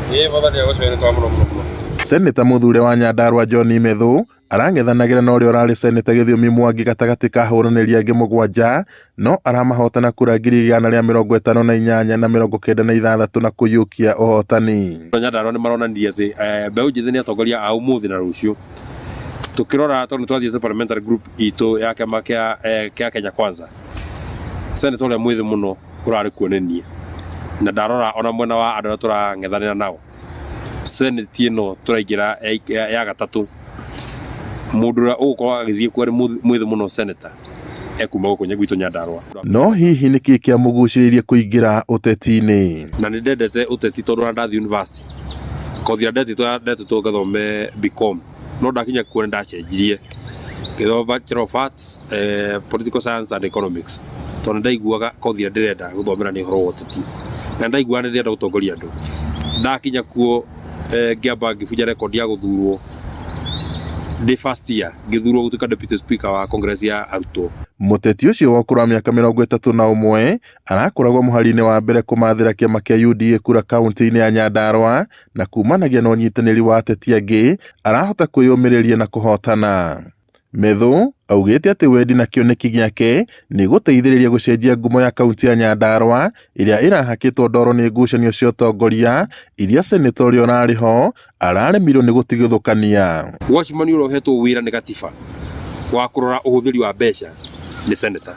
Ĩĩ, Mwathani agocwo nĩ kwa mũno mũno mũno. Seneta mũthure wa Nyandarua John Methu arang'ethanagĩra na ũrĩa ũrarĩ seneta Gĩthiomi Mwangi gatagatĩ ka ahũranĩri angĩ 7 no aramahota na kura 158,196 na kũiyũkia ũhotani. Nyandarua nĩ maronanirie atĩ mbeũ njĩthĩ nĩ atongoria a ũmũthĩ na rũciũ. Tũkĩrora tondũ nĩ twathiĩte parliamentary group itũ ya kĩama kĩa Kenya Kwanza, seneta ũrĩa mwĩthĩ mũno ũrarĩ kuo nĩ niĩ, na ndarora ona mwena wa andũ arĩa tũrang'ethanĩra nao, senate ĩno tũraingĩra ya gatatũ, mũndũ ũrĩa ũgũkorwo agĩthiĩ kuo arĩ mwĩthĩ mũno seneta ekuma gũkũ gwitũ Nyandarua. No hihi nĩkĩ kĩamũgucĩrĩirie kũingĩra ũteti-inĩ? Na nĩ ndendete ũteti tondũ ona ndathiĩ university kothi ĩrĩa ndetĩtwo ngathome BCom, no ndakinya kuo nĩ ndacenjirie ngĩthoma Bachelor of Arts, Political Science and Economics, tondũ nĩ ndaiguaga kothi ĩrĩa ndĩrenda gũthomera nĩ ũhoro wa ũteti na ndaiguaga nĩ ndĩrenda gũtongoria andũ. Ndakinya kuo ngĩamba ngĩbunja record ya gũthurwo ndĩ first year, ngĩthurwo gũtuĩka deputy speaker wa Congress ya arutwo. Mũteti ũcio wa ũkũrũ wa mĩaka 31 arakoragwo mũhari-inĩ wa mbere kũmathĩra kĩama kĩa UDA kura kaunti-inĩ ya Nyandarua na kumanagia na ũnyitanĩri wa ateti angĩ arahota kwĩyũmĩrĩria na kũhotana. Methu augĩte atĩ wendi na kĩoneki gĩake nĩ gũteithĩrĩria gũcenjia ngumo ya kaunti ya Nyandarua ĩrĩa ĩrahakĩtwo ndoro nĩ ngucanio cia ũtongoria iria seneta ũrĩa ũrarĩ ho araremirwo nĩ gũtigithũkania. Watchman ũrĩa ũhetwo wĩra nĩ gatiba wa kũrora ũhũthĩri wa mbeca nĩ seneta,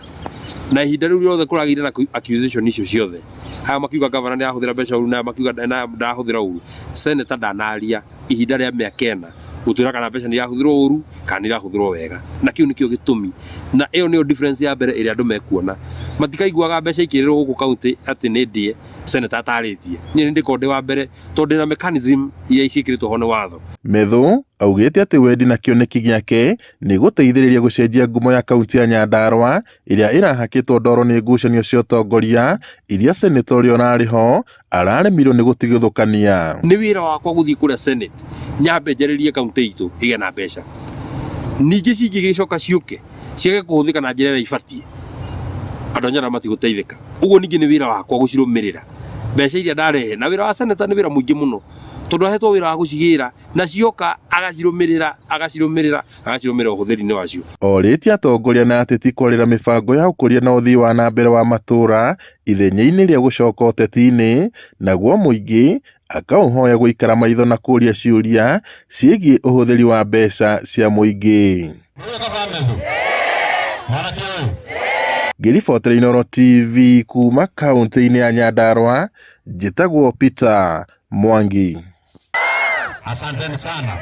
na ihinda rĩu rĩothe kũragĩire na accusation icio ciothe, haya makiuga gavana nĩ arahũthĩra mbeca ũru, na makiuga ndarahũthĩra ũru, seneta ndanaria ihinda rĩa mĩaka 4 gũtwĩra kana mbeca nĩ irahũthĩrwo ũru kana nĩ irahũthĩrwo wega, na kĩu nĩkĩo gĩtũmi, na ĩyo nĩyo difference ya mbere ĩrĩa andũ mekuona. Matikaiguaga mbeca ikĩrĩrwo gũkũ kaunti atĩ nĩ ndĩe seneta atarĩtie. Niĩ nĩ ndĩkorwo ndĩ wa mbere tondũ ndĩna mechanism iria ciĩkĩrĩtwo ho nĩ watho. Methu augĩte atĩ wendi na kĩoneki gĩake nĩ gũteithĩrĩria gũcenjia ngumo ya kaunti ya Nyandarua ĩrĩa ĩrahakĩtwo ndoro nĩ ngucanio cia ũtongoria iria seneta ũrĩa ũrarĩ ho araremirwo nĩ gũtigithũkania. Nĩ wĩra wakwa gũthiĩ kũrĩa senate nyambe njarĩrie kaunti itũ ĩgĩe na mbeca, ningĩ cingĩgĩcoka ciũke ciage kũhũthĩka na njĩra ĩrĩa ibatiĩ, andũ a Nyandarua matigũteithĩka. Ũguo ningĩ nĩ wĩra wakwa gũcirũmĩrĩra mbeca iria ndarehe, na wĩra wa seneta nĩ wĩra mũingĩ mũno tondũ ahetwo wĩra wa gũcigĩra na cioka agacirũmĩrĩra agacirũmĩrĩra agacirũmĩrĩra ũhũthĩri-inĩ wacio. Orĩtie atongoria na ateti kwarĩra mĩbango ya ũkũria na ũthii wa na mbere wa matũũra ithenya-inĩ rĩa gũcoka ũteti-inĩ, naguo mũingĩ akaũhoya gũikara maitho na kũũria ciũria ciĩgiĩ ũhũthĩri wa mbeca cia mũingĩ. Ngĩribotera Inooro TV kuma kaunti-inĩ ya Nyandarua, njĩtagwo Peter Mwangi. Asanteni sana.